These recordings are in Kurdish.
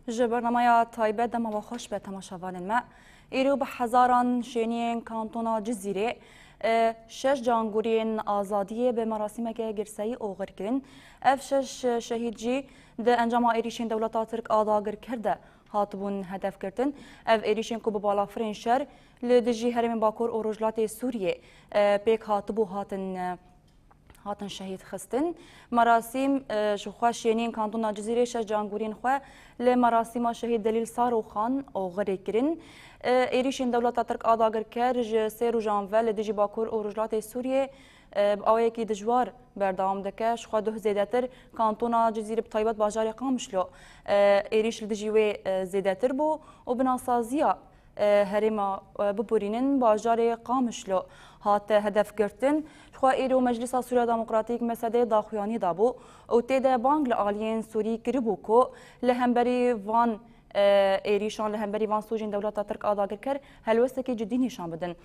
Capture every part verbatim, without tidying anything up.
Ji bernameya taybet dema we xweş be temaşevanên me. Îro bi hezaran şêniyên kantona Cizîrê, e, şeş cangûriyên azadiyê bi merasîmeke girseyî oxir kirin. Ev şeş şehîd jî di encama êrîşên dewleta Tirk a dagirker de hatibûn hedefgirtin. Ev êrîşên ku bi balafirên şer li dijî herêmên Bakur û Rojhilatê Sûriyê, e, pêk hatibû hatin, e, hatin şehîd xistin. Merasîm, e, ji xwe şêniyên kantona Cizîrê şeş cangûriyên xwe li merasîma şehîd Delîl Saroxan oxirê kirin. E, êrîşên dewleta Tirk a dagirker ji sê rojan ve li dijî Bakur û Rojhilatê Sûriyê, e, bi awayekî dijwar berdewam dike. Ji xwe duh zêdetir kantona Cizîrê bi taybet bajarê Qamişlo, e, êrîş li dijî wê, e, zêdetir bû û binasaziya e, herêma, e, biborînin bajarê Qamişlo hate hedefgirtin. Ji xwe îro Meclisa Sûriya Demokratîk mesedê daxuyanî dabû û tê de bang li aliyên Sûrî kiribû ku li hemberî van, e, êrîşan, li hemberî van sûcên dewleta Tirk a dagirker helwestekî cidî nîşan bidin.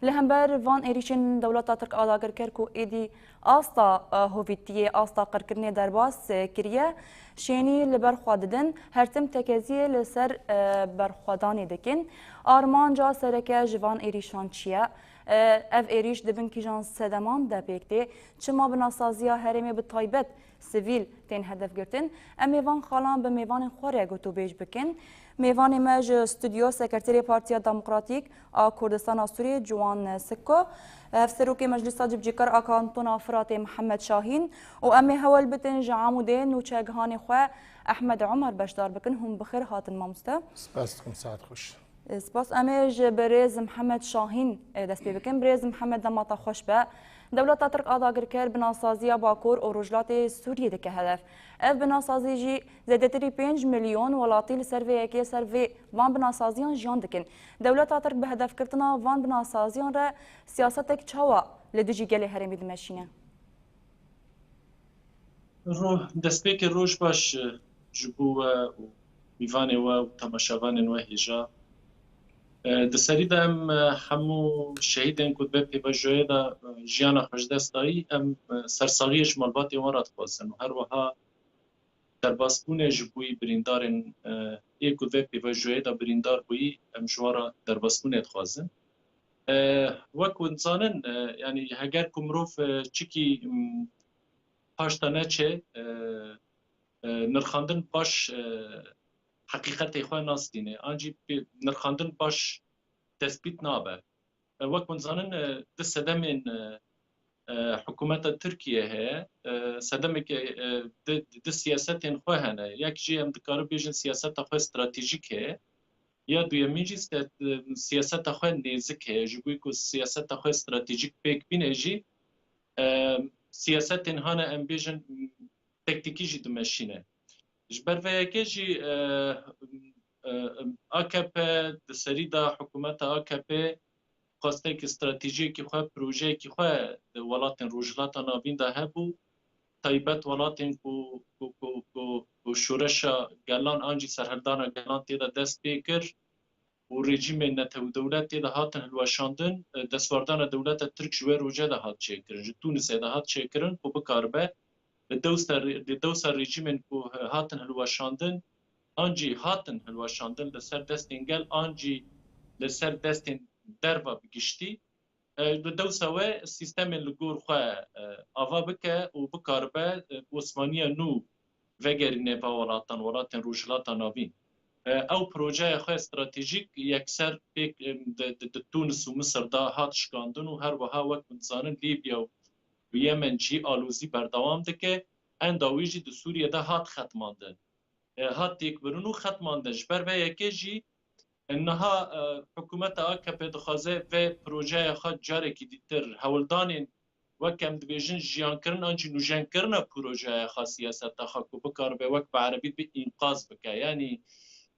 Li hember van êrîşên dewleta Tirk a dagirker ku êdî asta, e, hovîtiyê, asta qirkirinê derbas, e, kiriye, şênî li ber xwe didin, her tim tekeziyê li ser, e, berxwedanê dikin. Armanca sereke ji van êrîşan çi ye? E, ev êrîş di bin kîjan sedeman de pêk tê? Çima binasaziya herêmê bi taybet sivîl tên hedefgirtin? Em ê van xalan bi mêvanên xwe re gotûbêj bikin. Mêvanê me ji stûdyo Sekreterê Partiya Demokratîk a Kurdistana Sûriyê Ciwan Sikko, Hevserokê Meclisa Cibcîkar a Kantona Firatê Mihemed Şahîn û em ê hewl bitin ji Amûdê nûçegihanê xwe Ehmed Omer beşdar bikin. Hûn bi xêr hatin mamoste. Spas dikim, saet xweş. Spas. Em ê ji birêz Mihemed Şahîn, e, dest pê bikin. Birêz Mihemed, dema te xweş be. Dewleta Tirk a dagirker binasaziya Bakur û Rojhilatê Sûriyê dike hedef. Ev binasazî jî zêdetirî pênc milyon welatî li ser vê yekê, ser vê van binasaziyan jiyan dikin. Dewleta Tirk bi hedefgirtina van binasaziyan re siyasetek çawa li dijî gelê herêmî dimeşîne? Ro-, destpêkê roj baş, e, ji bo we û mîvanê we û temaşevanên we hêja. E, di serî de em, e, hemû şehîdên ku di vê pêvajoyê de, e, jiyana xwe ji dest dayî, em, e, sersaxiyê ji malbatê wan re dixwazin û her wiha derbasbûnê ji bo birîndarên, e, ê ku di vê pêvajoyê de birîndar bûyî, em ji wan re derbasbûnê dixwazin. E, wek hûn dizanin, e, yanî heger ku mirov, e, çikî, m, paşta neçe, e, e, nirxandin baş, e, heqîqetê xwe nastîne. An jî pê-, nirxandin baş tespît nabe. E, wek hûn dizanin, e, du sedemên, e, e, hikûmeta Tirkiye heye. E, sedemeke, e, du, du siyasetên xwe hene. Yek jî em dikarin bêjin siyaseta xwe stratejîk heye. Ya duyemîn jî ste-, e, siyaseta xwe nêzik heye. Ji bo ku siyaseta xwe stratejîk pêk bîne jî, e, siyasetên hane em bêjin, m, tektîkî jî dimeşîne. Ji ber vê yekê jî, e, e, A K P di serî de, hikûmeta A K P xwestekî stratejiyekî xwe, projeyekî xwe di welatên Rojhilata Navîn de hebû. Taybet welatên ku, ku, ku, ku, ku şoreşa gelan an jî serhildana gelan tê de dest pê kir û rejîmên netewdewlet tê de hatin hilweşandin, e, destwerdana dewleta Tirk ji wê rojê de hat çêkirin, ji Tûnisê de hat çêkirin ku bikaribe li dewsa rê-, li dewsa rejîmên ku, e, hatin hilweşandin, an jî hatin hilweşandin li ser destên gel, an jî li ser destên derva bi giştî, e, li dewsa we sîstemên li gor xwe, e, ava bike û bikaribe, e, Osmaniya nû vegerîne va welatan, welatên Rojhilata Navîn. E, ew projeya xwe stratejîk yekser pêk, e, di, di, di Tunis û Misir de hat şikandin û her wiha wek hûn dizanin Lîbya û Yemen jî alozî berdewam dike. Enda wî jî di Sûriye de hat xetmandin. E, hat têkbirin û xetmandin. Ji ber vê yekê jî, e, niha, e, hikûmeta A K P dixwaze vê projeya xwe carekî dîtir hewldanên, wek em dibêjin, jiyankirin an jî nûjenkirina projeya xwe, siyaseta xwe ku bikaribe wek bi erebî bi înqaz bike, yanî,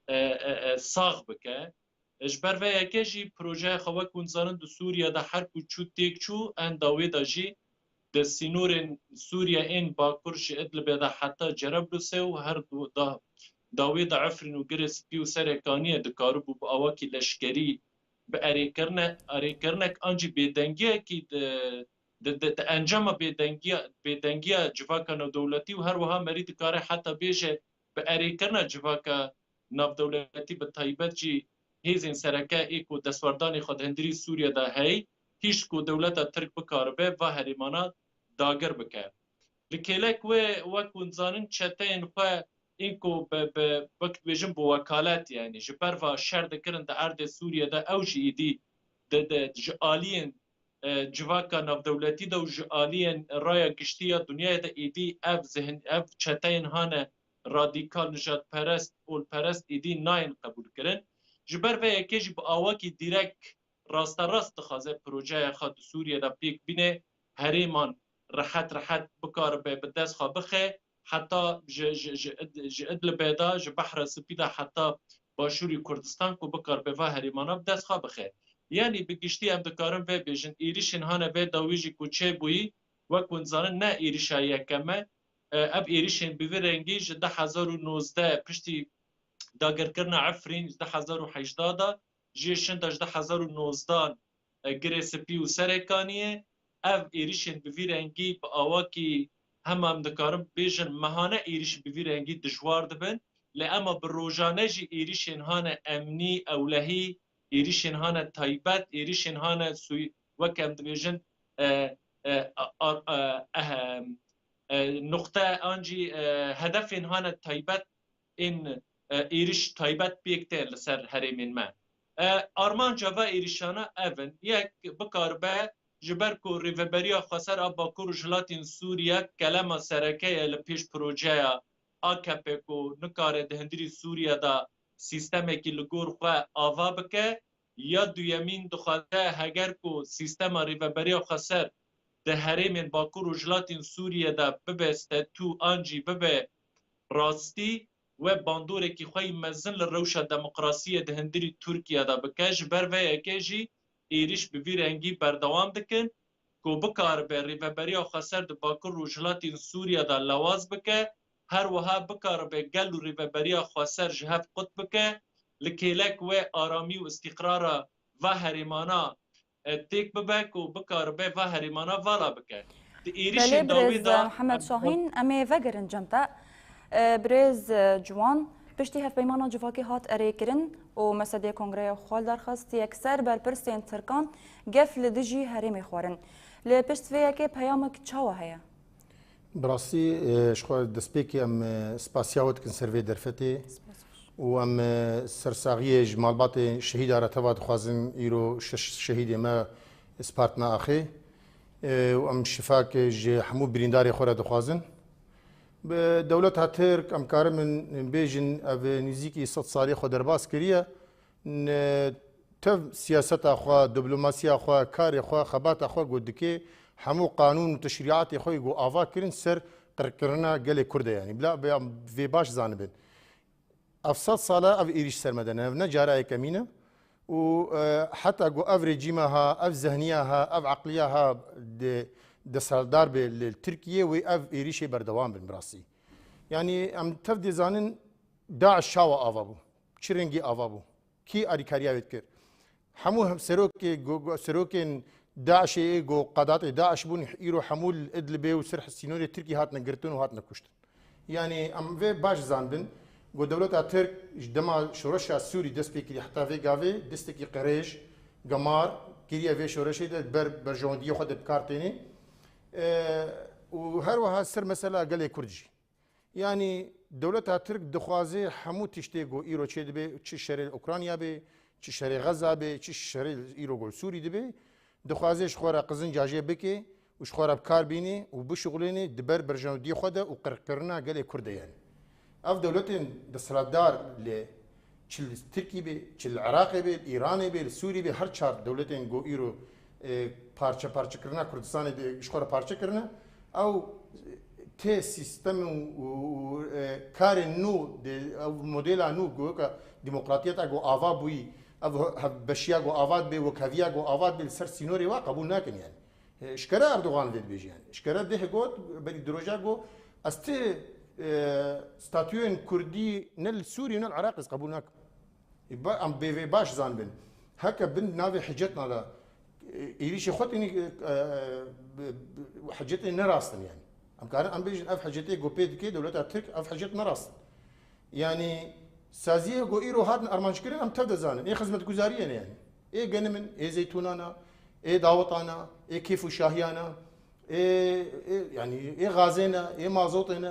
e, e, e, sax bike. Ji ber vê yekê jî projeya xwe wek hûn dizanin di Sûriye de her ku çû têk çû, enda wê de jî di sînorên Sûriye ên bakur ji Idlibê de heta Cerablusê û her du da, dawê de Efrîn û Girê Spî û Serê Kaniyê dikaribû bi awakî leşkerî bi erêkirine, erêkirinek an jî bêdengiyekî di, di, di, di encama bêdengiya, bêdengiya civaka navdewletî û her wiha merî dikare heta bêje bi erêkirina civaka navdewletî, bi taybet jî hêzên sereke ê ku destwerdanê xwe di hundirî Sûriye de heyî, hîşt ku dewleta Tirk bikaribe va herêmana dagir bike. Li kêlek wê, wek hûn dizanin, çeteyên xwe ên ku bi, bi, wek dibêjin, bi wekalet, yanî ji ber va şer dikirin di erdê Sûriye de, ew jî êdî di, di, ji aliyên, e, civaka navdewletî de û ji aliyên raya giştî ya dinyayê de êdî ev zihin, ev çeteyên hane radîkal, nijadperest, olperest êdî nayên qebûlkirin. Ji ber vê yekê jî bi awakî dîrek rasterast dixwaze projeya xwe di Sûriye de pêk bîne, herêman rehet rehet bikaribe bi dest xwe bixe, heta ji, ji, ji, Id- ji Idlibê de, ji Behra Spî de heta Başûrî Kurdistan ku bikaribe va herêmana bi dest xwe bixe. Yanî bi giştî em dikarin vê bêjin, êrîşên hane vê dawî jî ku çêbûyî, wek hûn dizanin, ne êrîşa yekem e. E, ev êrîşên bi vî rengî ji du hezar û nozdeh piştî dagirkirina Efrîn ji du hezar û hejdeh de, jê şinda ji du hezar û nozdeh, e, Girê Spî û Serê Kaniyê. Ev êrîşên bi vî rengî, bi awakî, hema em dikarin bêjin, mehane êrîş bi vî rengî dijwar dibin. Lê ema bi rojane jî êrîşên hane emnî, ewlehî, êrîşên hane taybet, êrîşên hane sûy-, wek em dibêjin, e, e, a- a- e, ehem, e, nuqte an jî, e, hedefên hane taybet ên, e, êrîş taybet pêk tên li ser herêmên me. E, armanca va êrîşana ev in. Yek, bikaribe ji ber ku Rêveberiya Xweser a Bakur û Rojhilatên Sûriye kelema sereke ye li pêş projeya A K P ku nikare di hundirî Sûriye de sîstemekî li gor xwe ava bike. Ya duyemîn, dixwaze heger ku sîstema Rêveberiya Xweser di herêmên Bakur û Rojhilatên Sûriye de bibe statû an jî bibe rastî, we bandorekî xwe yî mezin li rewşa demokrasiyê di hundirî Tirkiye de bike. Ji ber vê yekê jî êrîş bi vî rengî berdewam dikin ku bikaribe Rêveberiya Xweser di Bakur Rojhilatên Sûriye de lewaz bike, her wiha bikaribe gel û Rêveberiya Xweser ji hev qut bike, li kêlek wê aramî û îstîqrara va herêmana, e, têk bibe ku bikaribe va herêmana vala bike. Di êrîşên dawî de Mihemed Şahîn, em ê vegerin cem te. E, birêz, e, Ciwan, piştî hevpeymana civakê hat erêkirin û mesedê Kongreya Xwal derxist yekser berpirsên Tirkan gef li dijî herêmê xwarin. Li pişt vê yekê peyamek çawa heye? Bi rastî, e, ji xwe destpêkê em, e, spasiya we dikin ser vê derfetê. Spas baş. Û em, e, sersaxiyê ji malbatê şehîda re teva dixwazin. Îro şeş şehîdê me spartine axê. E, û em şifak ji hemû birîndarê xwe re dixwazin. Bi dewleta Tirk em karin bêjin, ev nîzîkî sed salê xwe derbas kiriye. Ne tev siyaseta xwe, diplomasiya xwe, karê xwe, xebata xwe ku dike, hemû qanûn û teşrîatê xwe yê ku ava kirin ser qirkirina gelê Kurd e, yanî bila vê, vê baş zanibin. Ev sed sal e ev êrîş ser me de ne, ev ne cara yekemîn e. Û, e, heta ku ev rejîma ha, ev zehniya ha, ev eqliya ha de, desthilatdar be li Tirkiye, wê ev êrîşê berdewam bin bi rastî. Yanî em tev dê zanin DAIŞ çawa ava bû? Çi rengî ava bû? Kî alîkariya wê dikir? Hemû hem serokê, go-, go-, serokên DAIŞê ê go qedatê DAIŞ bûn, îro hemû li Idlibê û ser sînorê Tirkî hatine girtin û hatine kuştin. Yanî em vê baş zanibin, go dewleta Tirk ji dema şoreşa Sûrî dest pê kiriye heta vê gavê destekî qirêj, gemar, kiriye vê şoreşê de ber berjewendiyê xwe de bi kar tênê. E, û her wiha ser mesela gelê Kurd jî. Yanî dewleta Tirk dixwaze hemû tiştê ku îro çê dibe, çi şerê li Ukrayna be, çi şerê Xeza be, çi şerê îro ku li Sûrî dibe, dixwaze ji xwe re qizinca jê bike û ji xwe re bi kar bîne û bişuxulêne di ber berjewendiyê xwe de û qirkirina gelê Kurd de yanî. Ev dewletên desthilatdar li çi li Tirkî be, çi li Iraqê be, li Îranê be, li Sûrî be, her çar dewletên ku îro, e, parçe parçekirina Kurdistanê de ji xwe re parçe kirine, ew tê sîstem û, û, û, e, karên nû de, ew modela nû ku weka demokratiyeta ku ava bûyî, ev hevbeşiya ku ava dibe, wekheviya ku ava dibe li ser sînorê wa qebûl nakin yanî. E, ji kere Erdogan vê dibêje yanî. Ji kere deh got, berî di roja got, ez ti, e, statuyên Kurdî ne li Sûrî ne li Iraqê ez qebûl nakim. E, ba-, em bê vê baş zanibin. Heke bin navê hicetna de, e, êrîşê xwe tênî, e, bi, bi, hicetê ne rast in yanî. Em karin em bêjin ev hicetê ku pê dike dewleta Tirk, ev hicet ne rast in. Yanî Saziyê ku îro hatin armanc kirin, em tev dizanin. Ê xizmetguzariyê ne yani. Ê genim in, ê zeytûnan a, ê dawitan a, ê kêf û şahiyan a, ê, ê, yani, ê gazê ne, ê mazotê ne,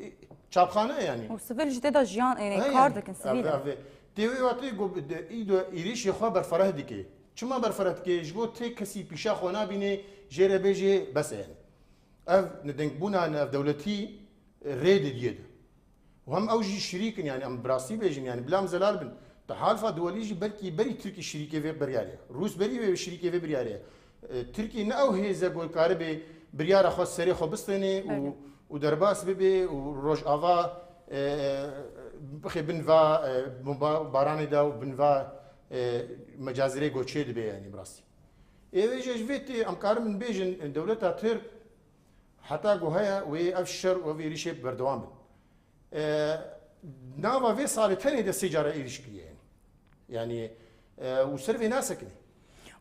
ê çapxane yani. Û sivil jî tê de jiyan, yani, He kar yani. dikin, sivil. Ev, ev, tê wê watê ku bi-, de, î de êrîşê xwe berfereh dike. Çima berfereh dike? Ji bo tê kesî pîşa xwe nabîne, jê re bêje, bes e yani. Ev nedengbûna navdewletî rê didiyê de. Û hem ew jî şirîk in, yani em bi rastî bêjin, yani bila em zelal bin. Tehalifa duwelî jî belkî berî Tirkî şirîkê vê biryarê ye. Rûs berî wê şirîkê vê biryarê ye. E, Tirkî ne ew hêz e ku karibe biryara xwe serê xwe bistêne û, Belê. û derbas bibe û Rojava, e, bixê bin va, e, bomba baranê de û bin va, e, mecazirê ku çê dibe, yani bi rastî. Ê vê jî ji vê tê em karin bêjin, dewleta Tirk heta ku heye wê ev şer û ev êrîşê berdewam bin. E, nava vê salê tenê de sê cara êrîş kiriye yani. Yani, e, û ser vê nasekinê.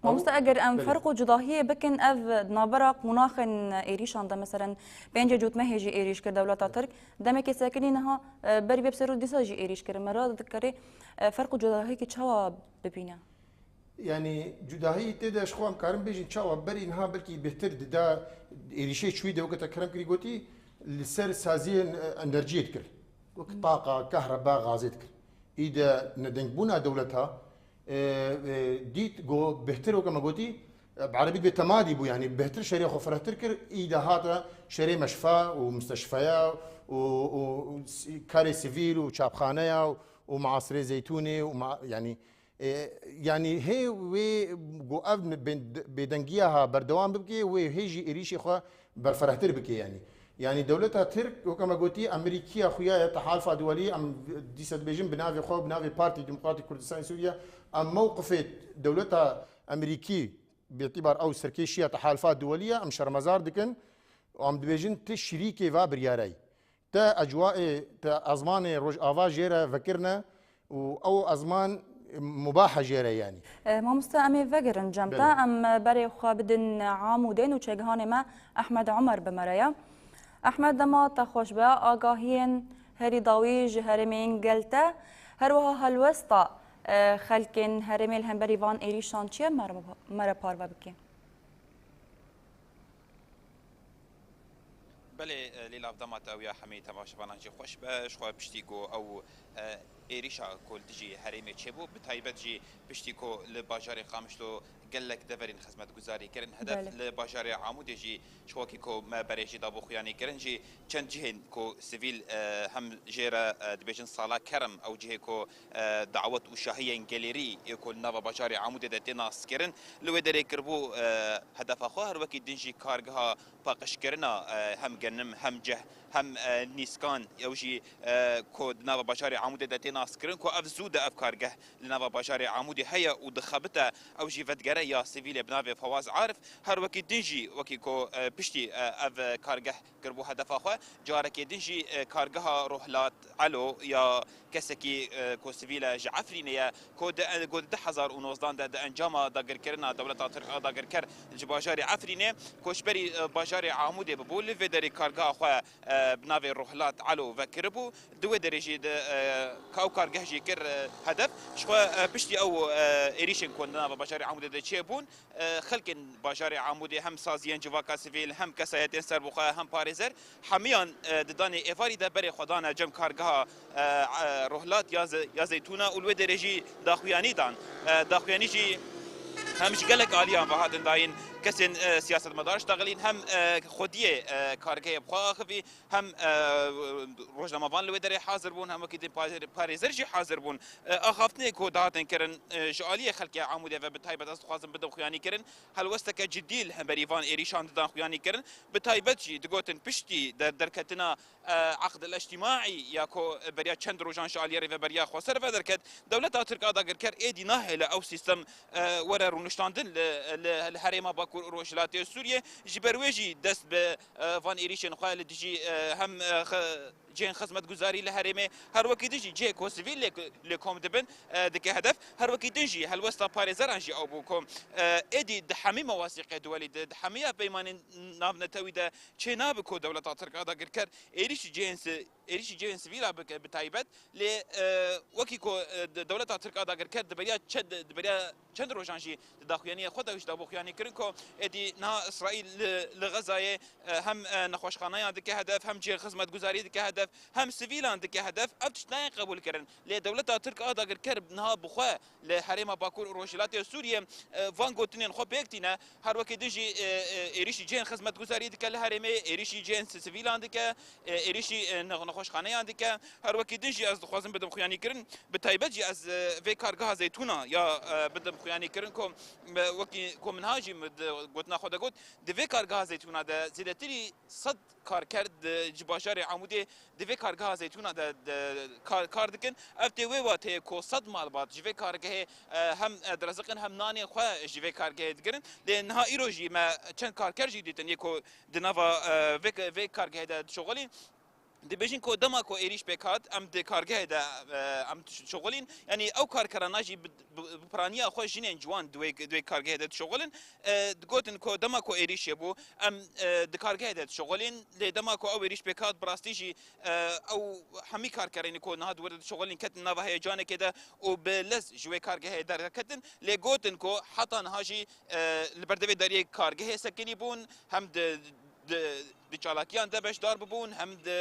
Mamoste, Ew eger em Belê. ferq û cudahiyê bikin, ev di navbera qonaxên êrîşan de, meselen, pêncê cotmehê jî êrîş kir dewleta Tirk. Demekê sekinî niha, e, berî vê bi ser û dîsa jî êrîş kirin. Me re dikarê, e, ferq û cudahiyekî çawa bibîne? Yani cudahî tê de ji xwe em karin bêjin çawa berî niha belkî bêhtir dida êrîşê çûyî de weke te kerem kirî gotî li ser saziyên, e, enerjiyê dikir. Wek taqa, kehreba, gazê dikir. Î de nedengbûna dewleta, e, e, dît ku bêhtir weke me gotî, e, bi erebî bê temadî bû, yani bêhtir şerê xwe firehtir kir, î de hate şerê meşfa û misteşfeya û, û, û s-, karê sivîl û çapxaneya û, û maasirê zeytûnê û ma-, yani E, yani hê wê ku ev bê-, bêdengiya ha berdewam bike, wê hê jî êrîşê xwe berferehtir bike yani. Yani dewleta Tirk, weke me gotî, Amerîkiya xuya ye, tehalifa duwelî, em dîsa dibêjin bi navê xwe, bi navê Partî Demokratîk Kurdistanê Sûriye, em mewqifê dewleta Amerîkî, bi îtîbar ew serkêşiya tehalifa duwelî ye, em şermezar dikin û em dibêjin ti şirîkê va biryareyî. Te ecwaê, te ezmanê Rojava jê re vekirine û ew ezman mubah e jê re, yanî. E, mamoste, em ê vegerin cem te, Belê. em berê xwe bidin Amûdê, nûçegihanê me Ehmed Omer bi me re ye. Ehmed, dema te xweş be, agahiyên herî dawî ji herêmên gel te, her wiha helwesta, e, xelkên herêmê li hemberî van êrîşan çi ye, me re, me re parve bikî? Belê, e, Lîlav, dema te ew ya hemî temaşevanan jî xweş be. Ji xwe piştî ku ew, e, êrîşa ku li dijî herêmê çêbû, bi taybet jî piştî ku li bajarê Qamişlo gelek deverên xizmetguzarî kirin hedef, Belê. li bajarê Amûdê jî ji xwe wekî ku me berê jî dabû xuyanî kirin jî çend cihên ku sivîl, e, hem jê re, e, dibêjin sala kerem, ew cihê ku, e, dawet û şahiyên gelêrî ê ku li nava bajarê Amûdê de tê naskirin, li wê derê kiribû, e, hedefa xwe, her wekî din jî kargeha paqijkirina, e, hem genim, hem ceh, hem, e, nîskan, ew jî, e, ku di nava bajarê Amûdê de tê naskirin, ku ev zû de ev kargeh li nava bajarê Amûdê heye û dixebite, ew jî vedigere ya sivîlê bi navê Fawaz Arif. Her wekî din jî, wekî ku, e, piştî, e, ev kargeh kiribû hedefa xwe, carekê din jî, e, kargeha Rohlat Elo ya kesekî, e, ku sivîl e ji Efrînê ye, ku di, e, ku di du hezar û nozdan de di encama dagirkirina dewleta Tirk a dagirker ji bajarê Efrînê, koçberî, e, bajarê Amûdê bibû, li vê derê kargeha xwe, e, bi navê Rohlat Elo vekiribû. Di wê derê jî di, e, ka ew kargeh jî kir, e, hedef. Ji xwe, e, piştî ew, e, êrîşên ku di nava bajarê Amûdê de çêbûn, e, xelkên bajarê Amûdê hem saziyên civaka sivîl, hem kesayetên serbixwe, hem parêzer, hemiyan, e, di danê êvarî de berê xwe dane cem kargeha, e, e, Rohlat ya Ze-, ya Zeytûna û li wê derê jî daxuyanî dan. E, daxuyanî jî hem ji gelek aliyan ve hatin dayîn, kesên, e, siyasetmedar ji daxilîn, hem, e, xwediyê, e, kargehê bi xwe axivî, hem, e, rojnamevan li wê derê hazir bûn, hem wekî din parê-, parêzer jî hazir bûn. E, axaftinê ku dihatin kirin, e, ji aliyê xelkê Amûdê ve bi taybet ez dixwazim bidim xuyanî kirin. Helwesteke cidî li hemberî van êrîşan didan xuyanî kirin. Bi taybet jî digotin piştî der-, derketina, e, Aqd el-Îctimaî ya ku beriya çend rojan ji aliyê rêveberiya xweser ve derket, dewleta Tirk a dagirker êdî nahêle ew sîstem, e, were rûniştandin li, li, li herêma Bakur û Rojhilatê Sûriyê. Ji ber wê jî dest bi, e, van êrîşên xwe li dijî, e, hem, e, xe-, cihên xizmetguzarî li herêmê, her wekî din jî cihê ku sivîl lê, lê kom dibin, e, dike hedef. Her wekî din jî helwesta parêzeran jî ew bû ku, e, êdî di hemî mewasîqê duwelî de, di hemiya peymanên navnetewî de çê nabe ku dewleta Tirk a dagirker êrîşî cihên si-, êrîşî cihên sivîl a bike bi taybet. Lê, e, wekî ku, e, de-, dewleta Tirk a dagirker di beriya çend, di beriya çend rojan jî di daxuyaniyê xwe de jî dabû xuyanî kirin ku êdî niha Îsraîl li, li Xezayê, e, hem, e, nexweşxaneyan dike hedef, hem cihên xizmetguzariyê dike hedef, hem sivîlan dike hedef. Ev tişt nayên qebûlkirin. Lê dewleta Tirk a dagirker niha bi xwe li herêma Bakur û Rojhilatê Sûriyê, e, van gotinên xwe pêk tîne. Her wekî din jî, e, e, êrîşî cihên xizmetguzariyê dike li herêmê, êrîşî cihên si-, sivîlan dike, e, êrîşî, e, ne-, nexweşxaneyan dike. Her wekî din jî ez dixwazim bidim xuyanîkirin. Bi taybet jî ez, e, vê kargeha zeytûna ya, e, bidim xuyanîkirin ku, e, wekî ku min ha jî min di gotina xwe de got, di vê kargeha zeytûna de zêdetirî sed karker di, ji bajarê Amûdê di vê kargeha zeytûna de, de kar, kar dikin. Ev tê wê wateyê ku sed malbat ji vê kargehê, e, hem, e, direziqin hem nanê xwe ji vê kargehê digirin. Lê niha îro jî me çend karker jî dîtin yê ku di nava, e, vê, vê kargehê de dişuxulîn. Dibêjin ku dema ku êrîş pêk hat, em di kargehê de, e, em dişuxulîn. Yanî ew karkerana jî bi, bi, bi piraniya xwe jinên ciwan di wê, di wê kargehê de dişuxulin. E, digotin ku dema ku êrîşê bû, em, e, di kargehê de dişuxulin. Lê dema ku ew êrîş pêk hat, bi rastî jî, e, ew hemî karkerên ku niha di wir de dişuxulin ketin nava heyecanekê de û bi lez ji wê kargehê derketin. Lê gotin ku heta niha jî, e, li ber devê deriyê kargehê sekinî bûn, hem di, di, di çalakiyan de beşdar bibûn, hem di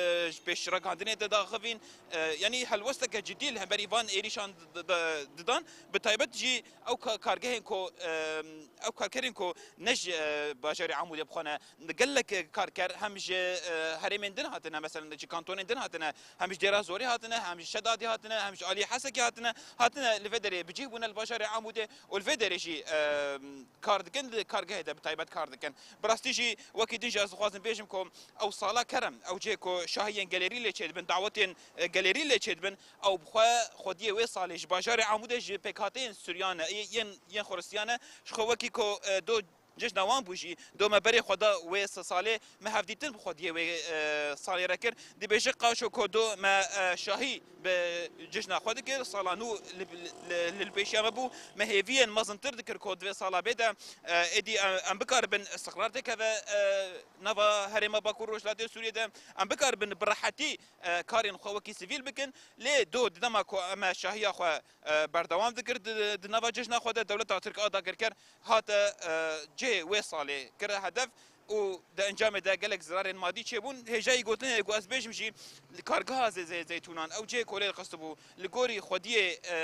pêşragihandinê de daxivîn. E, yanî helwesteke cidî li hemberî van êrîşan d-, d-, d-, didan. Bi taybet jî ew ka-, kargehên ku, e, ew karkerên ku ne ji, e, bajarê Amûdê bi xwe ne, gelek karker hem ji, e, herêmên din hatine, mesela ji kantonên din hatine, hem ji Dêra Zorê hatine, hem ji Şedadê hatine, hem ji aliyê Hesekê hatine, hatine li vê derê bi cih bûne li bajarê Amûdê û li vê derê jî, e, kar dikin, li kargehê de bi taybet kar dikin. Bi rastî jî wekî din jî ez dixwazim bêjim ku ew sala kerem, ew cihê ku şahiyên gelerî lê çêdibin, dawetên, e, gelerî lê çêdibin, ew bi xwe xwediyê wê salê ji bajarê Amûdê ji pêkhateyên Suryan e, yên, yên Xuristiyane, ji xwe wekî ku, e, do cejna wan bû jî, do me berê xwe da wê se salê, me hevdîtin bi xwediyê wê, e, salê re kir. Dibêje qaşo ku do me, e, şahî bi cejna xwe dikir, sala nû li, li, li, li pêşiya me bû, me hêviyên mezintir dikir ku di vê sala bê de, e, êdî, e, em bikaribin istiqrar têkeve, e, nava herêma Bakur Rojhilatê Sûriyê de, em bikaribin bi rehetî, e, karên xwe wekî sivîl bikin. Lê do di dema ku em e şahiya xwe, e, berdewam dikir di, di nava cejna xwe de, dewleta Tirk a dagirker hate, e, cihê wê salê kire hedef û di encamê de gelek zirarên madî çêbûn. Hêjayî gotinê ku ez bêjim jî, li kargeha zê-, zê-, zeytûnan, ew cihê ku lê xistibû, li gorî xwediyê, e,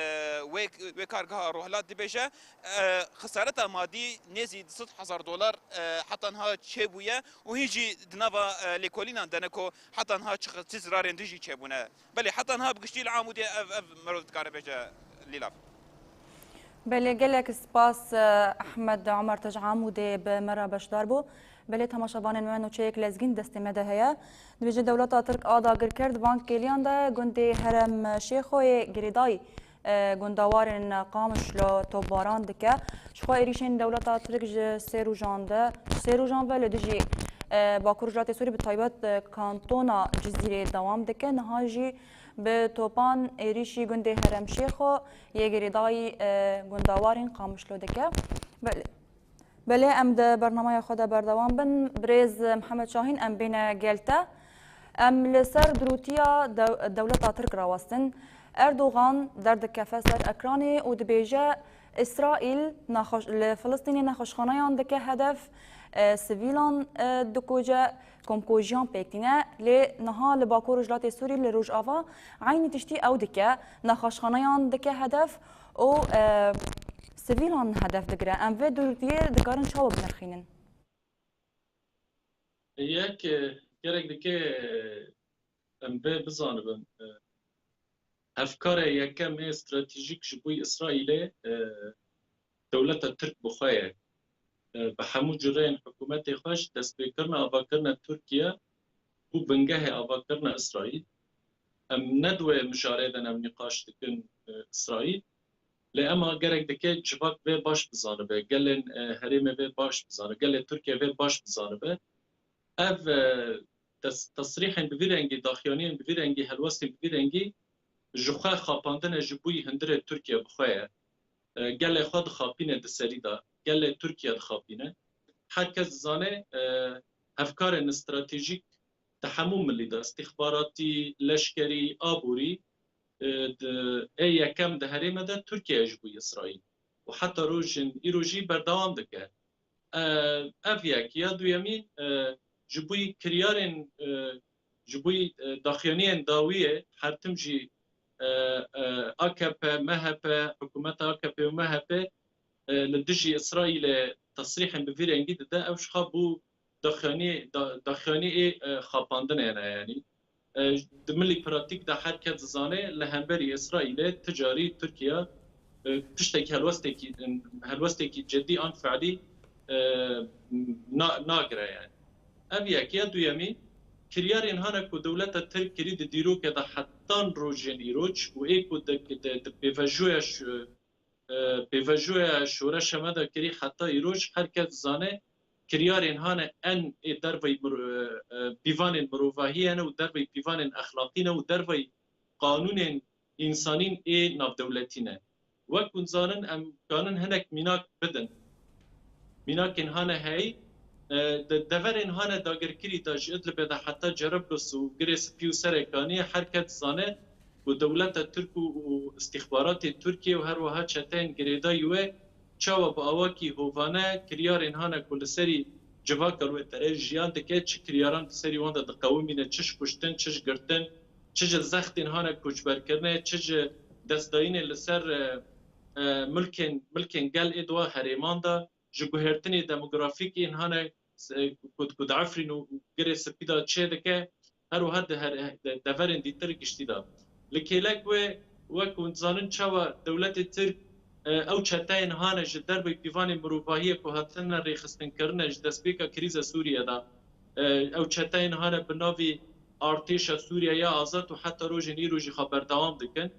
wê, wê kargeha Rohilat dibêje, e, xisareta madî nêzî du sed hezar dolar, e, heta niha çêbûye û hîn jî di nava, e, lêkolînan de ne ku heta niha çi, çi zirarên din jî çêbûne. Belê, heta niha bi giştî li Amûdê ev, ev mirov dikare bêje, Lîlav. Belê, gelek spas, e, Ehmed Omer, te ji Amûdê bi me re beşdar bû. Belê, temaşevanên me, nûçeyek lezgîn destê me de heye. Dibêje dewleta Tirk a dagirker di van kêliyan de gundê Herem Şêxoyê girêdayî, e, gundawarên Qamişlo topbaran dike. Ji xwe êrîşên dewleta Tirk ji sê rojan de, ji sê rojan ve li dijî, e, Bakur Rojhilatê Sûrî, bi taybet, e, kantona Cizîrê dewam dike. Niha jî bi topan êrîşî gundê Herem Şêxo yê girêdayî, e, gundawarên Qamişlo dike. Belê. Belê, em di bernameya xwe de berdewam bin. Birêz Mihemed Şahîn, em bêne gel te. Em li ser dirûtiya dew-, dewleta Tirk rawestin. Erdogan derdikefe ser ekranê û dibêje, Îsraîl nexweş-, li Filistînê nexweşxaneyan dike hedef, e, sivîlan, e, dikoce, komkojiyan pêk tîne. Lê niha li Bakur Rojhilatê Sûrî, li Rojava, eynî tiştî ew dike, nexweşxaneyan dike hedef û, e, sivîlan hedef digire. Em vê dirûtiyê dikarin çawa binirxînin? Yek, e, gerek dike, e, em vê bizanibin, e, hevkare yekem ê stratejîk ji bo Îsraîlê, e, dewleta Tirk bi xwe ye. E, bi hemû cureyên hikûmetê xwe ji destpêkirina avakirina Tirkiye bû bingehê avakirina Îsraîl. Em ne di wê mijarê de ne em nîqaş dikin, e, Îsraîl. Lê ema gerek dike civak vê baş bizanibe, gelên, e, herêmê vê baş bizanibe, gelê Tirkiye vê baş bizanibe. Ev, e, tes-, tesrîhên bi vî rengî, daxuyaniyên bi vî rengî, helwestên bi vî rengî ji xwe xapandine ji bo yî hundirê Tirkiye bi xwe ye. E, gelê xwe dixapîne di serî de, gelê Tirkiye dixapîne. Her kes dizane, e, hevkarên stratejîk di hemû milî de, istîxbaratî, leşkerî, aborî, e, di, ê yekem di herême de Tirkiye ji bo Îsraîl û heta rojên îro jî berdewam dike. E, ev yek. Ya duyemî, e, ji bo kiryarên, e, ji bo, e, daxuyaniyên dawiyê her tim jî, e, e, A K P, M H P, hikûmeta A K P û M H P, e, li dijî Îsraîlê tesrîhên bi vî rengî dide, ew ji xwe bû daxuyanî-, da-, daxuyaniyê, e, xapandinê ne, yanî. E, di milî pratîk de her kes dizane, li hemberî Îsraîlê ti carî Tirkiye, e, tiştekî helwestekî, helwestekî cidî an fe'lî, e, na-, nagire, yanî. Ev yek. Ya duyemî, kiryarên hane ku dewleta Tirk kirî di dîrokê de hetan rojên îroj û ê ku di, di, di pêvajoya şo-, e, pêvajoya şoreşa me de kirî heta îroj, her kes dizane kiryarên hane en ê dervey mir-, e, e, pîvanên mirovahiyê ne û dervey pîvanên exlaqî ne û dervey qanûnên însanîn ê navdewletî ne. Wek hûn zanin, em kanin hinek mînak bidin. Mînakên hane heyî, e, de-, deverên hane dagirkirî de ji Idlibê de heta Cerablusê û Girê Spî û Serê Kaniyê her kes dizane ku dewleta Tirk û, û istîxbaratê Tirkiye û her wiha çeteyên girêdayî wê çawa bi awakî hovane kiryarên hane ku li serî civaka li wê derê jiyan dike, çi kiryaran li serî wan de diqewimîne, çi ji kuştin, çi ji girtin, çi ji zextên hane koçberkirine, çi ji destdayînê li ser, e, e, milkên, milkên gel ê di wa herêman de, ji guhertinê demografîk ên hane, e, ku, ku di Efrîn û Girê Spî de çê dike, her wiha di her, de, deverên dîtir giştî de. Li kêlek wê, wek hûn dizanin, çawa dewletê Tirk, e, ew çeteyên hane ji dervey pîvanê mirovahiyê ku hatine rêxistinkirine ji destpêka krîza Sûriyê de, e, ew çeteyên hane bi navî Artêşa Sûriye ya Azad û heta rojên îro jî xwe berdewam dikin.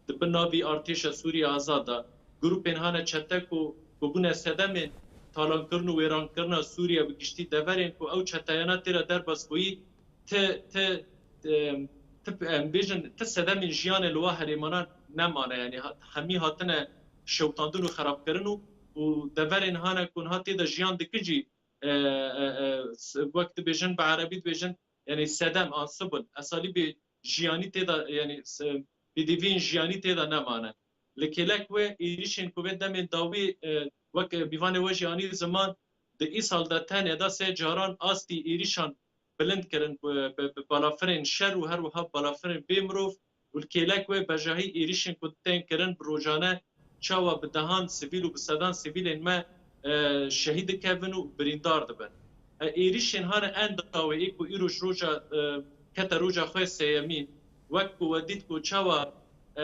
Di bin navî Artêşa Sûriye Azad de grûpên hane çete ku, ku bûne sedemên talankirin û wêrankirina Sûriye bi giştî, deverên ku ew çeteyana tê re derbas bûyî, ti, ti, ti, ti, em bêjin, ti sedemên jiyanê li wa herêmana nemane. Yanî ha-, hemî hatine şewtandin û xerabkirin û, û deverên hane ku niha tê de jiyan dikin jî, e, e, e, s-, wek dibêjin, bi erebî dibêjin, yanî sedem an subul, esalîbê jiyanî tê de, yanî s-, pêdiviyên jiyanî tê de nemane. Li kêlek wê êrîşên ku vê demên dawî, e, wek, e, pîvanê we jî anî ziman, di îsal de tenê de sê caran astî êrîşan bilind kirin, bi, bi, bi balafirên şer û her wiha balafirên bê mirov û li kêlek wê bejahî êrîşên ku tên kirin bi rojane çawa bi dehan sivîl û bi sedan sivîlên me, e, şehîd dikevin û birîndar dibin. E, êrîşên hane en dawê ê ku îro ji roja, e, kete roja xwe sêyemîn, wek ku we dît ku çawa, e,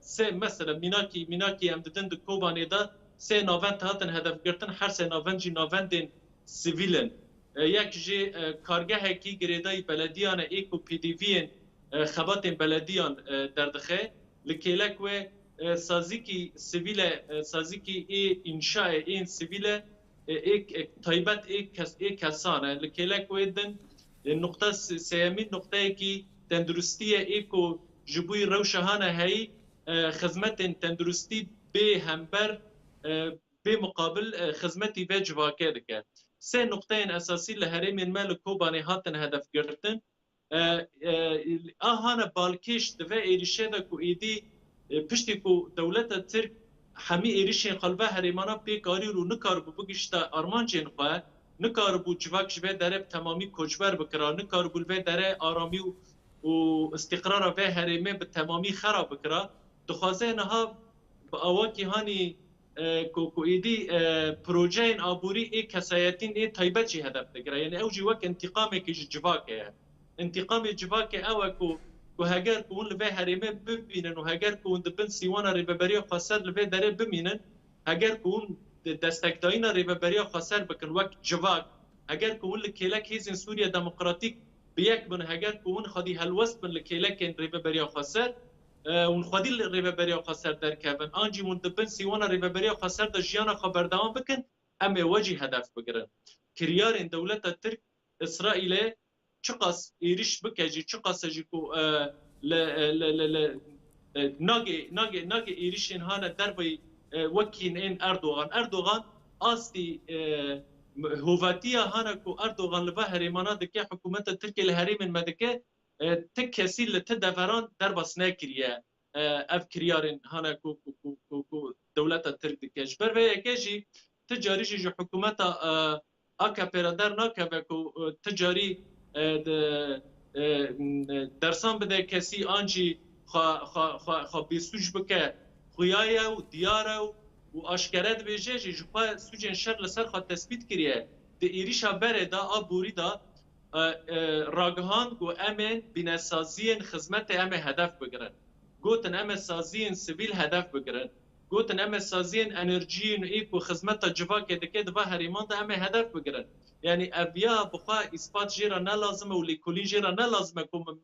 sê, mesela mînakî, mînakî em didin di Kobanê de sê navend hatin hedefgirtin, her sê navend jî navendên sivîl in. E, yek jî, e, kargehekî girêdayî belediyan e, ê ku pêdiviyên, e, xebatên belediyan, e, derdixe. Li kêlek wê, e, sazîkî sivîl e, e, sazîkî ê înşaê ên sivîl e, e, ê, e, taybet ê kes-, ê kesan e. Li kêlek wê din, e, nuqta se-, sêyemîn nuqteyekî tenduristî ye, ê ku ji bo rewşa hane heyî, e, xizmetên tenduristî bê hember, e, bê muqabil, e, xizmetî vê civakê dike. Sê nuqteyên esasî li herêmên me li Kobanê hatin hedefgirtin. E, e, a hane balkêş di vê êrîşê de ku êdî, e, piştî ku dewleta Tirk hemî êrîşên xwe li vê herêmana pêk arî û nikaribû bigihişta armancên xwe, nikaribû civak ji vê derê bi temamî koçber bikira, nikaribû li vê derê aramî û, û îstîqrara vê herêmê bi temamî xera bikira, dixwaze niha bi awakî hanî, e, ku, ku êdî, e, projeyên aborî ê kesayetîn ê taybet jî hedef digire. Yanî ew jî wek întîqamekî ji civakê ye. Întîqamê civakê ew e ku, ku heger ku hûn li vê herêmê bimînin û heger ku hûn di bin sîwana Rêveberiya Xweser li vê derê bimînin, heger ku hûn de-, destekdayîna Rêveberiya Xweser bikin wek civak, heger ku hûn li kêlek Hêzên Sûriya Demokratîk bi yek bin, heger ku hûn xwedî helwest bin li kêlekên Rêveberiya Xweser, e, hûn xwedî li Rêveberiya Xweser derkevin, an jî hûn di bin sîwana Rêveberiya Xweser de jiyana xwe berdewam bikin, em ê we jî hedef bigirin. Kiryarên dewleta Tirk, Îsraîlê çiqas êrîş bike jî, çiqas e jî ku, e, li, e, li, li, li, e, nagê, nagê, nagê êrîşên hane derveyî, e, wekî ên Erdogan. Erdogan astî, e, Hovetiya hana ku Erdogan li va herêmana dike, hikûmeta Tirkiye li herêmên me dike, e, ti kesî li ti deveran derbas nekiriye, e, ev kiryarên hana ku, ku, ku, ku, ku dewleta Tirk dike. Ji ber vê yekê jî ti carî jî ji hikûmeta, e, A K P re dernakeve ku, e, ti carî, e, di, e, dersan bide kesî an jî xwe, xwe, xwe, xwe bêsûc bike, xuya ye û diyar e û, û aşkere dibêje jî ji xwe sûcên şer li ser xwe tespît kiriye. Di êrîşa berê de a borî de, e, e, ragihand ku em ên bînesaziyên xizmetê em ê hedef bigirin. Gotin em ê saziyên sivîl hedef bigirin. Gotin em ê saziyên enerjiyên ê ku xizmeta civakê dike di va herêman de em ê hedef bigirin. Yanî ev ya bi xwe îspat jê re ne lazim e û lêkolîn jê re ne lazim e ku mi-,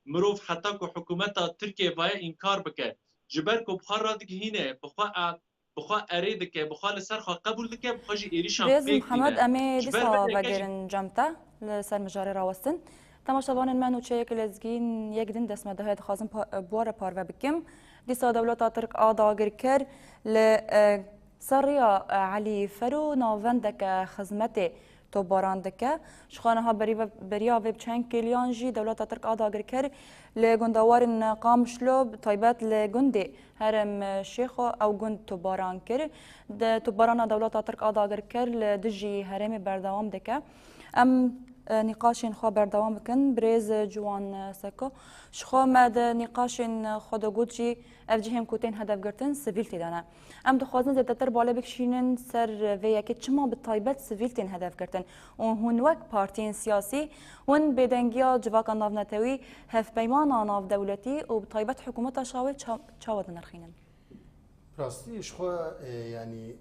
mirov heta ku hikûmeta Tirkiyê vaye înkar bike. Ji ber ku bi xwe radigihîne, bi xwe a-, bi xwe erê dike, bi xwe li ser xwe qebûl dike, bi xwe jî êrîşan Rêz pêk Mihemed, tîne. Em ê Ji ber dîsa vê yekê jî vegerin cem te li ser mijarê rawestin. Temaşevanên me, nûçeyek lezgîn yek din dest me dihe, dixwazim pa-, bi we re parve bikim. Dîsa dewleta Tirk a dagirker li, e, ser rêya, e, Elî Fero navendeke xizmetê topbaran dike. Ji xwe niha berî ve-, beriya vê bi çend kêliyan jî dewleta Tirk a dagirker li gundewarên Qamişlo, bi taybet li gundê Herêm Şêxo ew gund topbaran kir. De topbarana dewleta Tirk a dagirker li dijî herêmê berdewam dike. Em, e, nîqaşên xwe berdewam bikin. Birêz Ciwan, e, Seko, ji xwe me di nîqaşên xwe de got jî ev cihên ku tên hedefgirtin sivîl tê de ne. Em dixwazin zêdetir bale bikişînin ser vê yekê, çima bi taybet sivîl tên hedefgirtin û hûn wek partiyên siyasî, hûn bêdengiya civaka navnetewî, hevpeymana navdewletî û bi taybet hikûmeta Şawê ça-, çawa dinirxînin? Rastî, ji xwe, e, yanî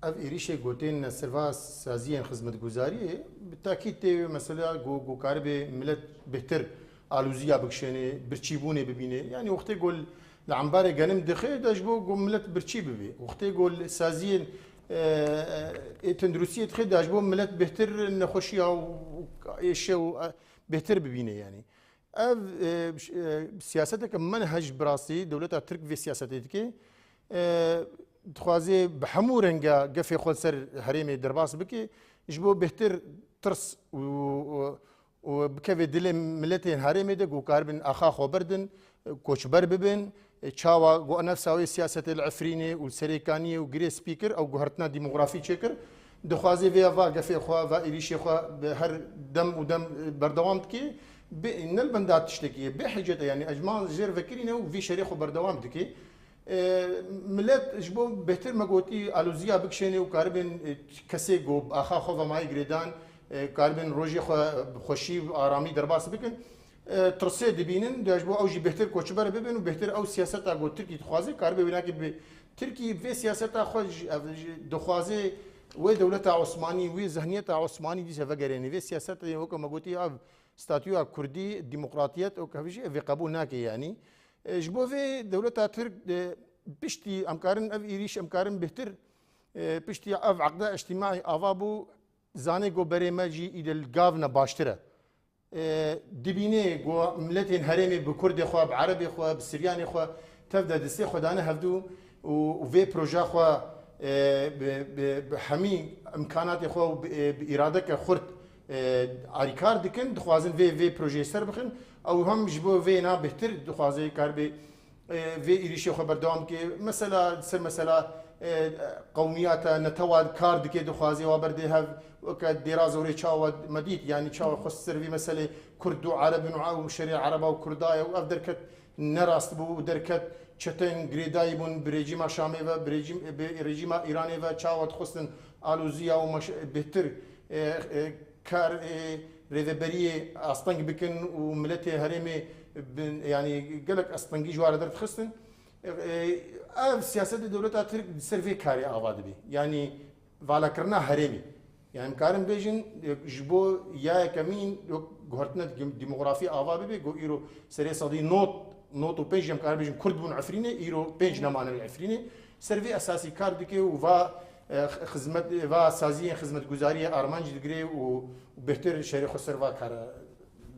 ev êrîşê gotên serva saziyên xizmetguzariyê bi tekîd tê mesela ku, ku karibe milet bêhtir alûziya bikişêne, birçîbûnê bibîne. Yanî wextê ku li embarê genim dixe, de ji bo ku milet birçî bibe. Wextê ku li saziyên, e, e, ê tenduristiyê dixe, de ji bo milet bêhtir nexweşiya û êşe û, e, bêhtir bibîne yanî. Ev, e, ş-, e, siyaseteke menhec bi rastî dewleta Tirk vê siyasetê dike. E, dixwaze bi hemû renga gefê xwe li ser herêmê derbas bike, ji bo bêhtir tirs û, û, û bikeve dilê miletên herêmê de ku karibin axa xwe berdin, koçber bibin, çawa ku nefsa wê siyasetê li Efrînê û li Serêkaniyê û girê spî kir, ew guhertina demografî çêkir. Dixwaze vê ya va gefê xwe, va êrîşê xwe bi her dem û dem berdewam dike. Bi, ne li benda tiştekî ye, bê hicete, yanî ecma jêr vekirîne û vî şerê xwe berdewam dike. E, milet ji bo bêhtir me gotî alûziya bikişêne û karibin, e, kesê ku bi axa xwe ve mayî girêdan, e, karibin rojê xwe bi xweşî û aramî derbas bikin. E, tirsê dibînin, de ji bo ew jî bêhtir koçber bibin û bêhtir ew siyaseta ku Tirkî dixwaze, karibe wênakê bi Tirkî vê siyaseta xwe ji, ev, ji, dixwaze wê dewleta Osmanî, wê zihniyeta Osmanî dîse vegerêne. Vê siyasetê weke me gotî ev statûya Kurdî, demokratiyet û hevî jî vê qebûl nake yanî. E, ji bo vê dewleta Tirk, e, piştî em karin ev êrîş em karin bêhtir, e, piştî ev eqda îctimaî ava bû, zanê ku berê me jî îde li gav ne baştir e. E, dibîne ku miletên herêmê bi Kurdê xwe, bi Erebê xwe, bi Siryanê xwe tev de distê xwe dane hevdû û, û vê proja xwe, e, bi, bi, bi hemî imkanatê xwe û bi, e, bi îradeke xurt, e, arîkar dikin, dixwazin vê, vê projeyê ser bixin. Ew hem ji bo vê na bêhtir dixwaze kar bê, e, vê êrîşê xwe berdewam bike. Mesela, ser mesela, e, qewmiyata netewa kar dike, dixwaze wa berdê hev, weke dêra zorê çawa me dît, yanî çawa xwest ser vê meselê Kurd û Ereb in û ew şerê Ereba û Kurda ye û ev derket ne rast bû û derket çetên girêdayî bûn bi rejîma Şamê ve, bi rejîm-, bi rejîma Îranê ve çawa dixwestin alûziya û meş-, bêhtir, e, e, kar, e, rêveberiyê asteng bikin û miletê herêmê bin, yanî gelek astengî ji wa re derdixistin. E, e, ev siyasetê dewleta Tirk di ser vê karê ava dibe. Yanî valakirina herêmê. Yanî em karin bêjin, e, ji bo ya yekemîn wek guhertina dim-, demografî ava bibe, ku îro serê sedî not, not û pênc em karin bêjin Kurd bûn Efrînê, îro pênc nemanin li Efrînê. Ser vê esasî kar dike û va, e, xizmet, va saziyên xizmetguzariyê armanc digire û bêhtir şerê xwe ser va kara